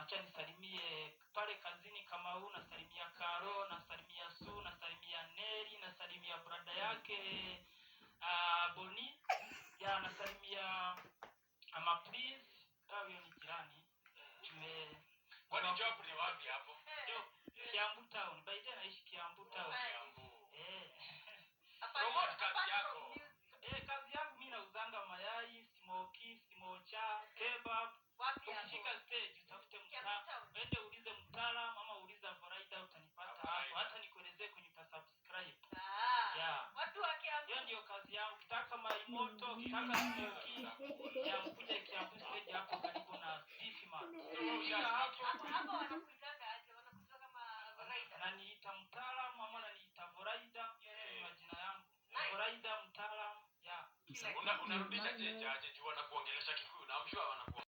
Acha nisalimie pale kazini kama huu, nasalimia Karo, nasalimia Su, nasalimia Neri, nasalimia brada yake Boni ya, nasalimia ama please, huyo ni jirani tume. Kwani job ni wapi hapo? Job, Kiambu town. By the way, naishi Kiambu town. Kiambu. Eh. Promote kazi yako. Eh, kazi yangu mimi nauzanga mayai, smoky, smocha, kebab. Wapi hapo? Ukifika stage utafute Kiambu mtaa, town. ende uulize mtaalam ama uulize Voraida, utanipata hapo. Voraida. Hata nikuelezee kwenye utasubscribe. Ah. Yeah. Watu wa Kiambu. Hiyo ndio kazi yangu. Ukitaka mayai moto, ukitaka smoky, ya mkuja Kiambu stage hapo karibu na Spiffy Mart. Ukifika hapo Hapo hapo wanakuitanga aje? Wanakuita kama Voraida. naniita mtaalam ama naniita Voraida, hiyo ni majina yangu. Nice. Voraida mtaalam, yeah. Unarudisha chenja aje juu wanakuongelesha Kikuyu na I'm sure wanakuongelesha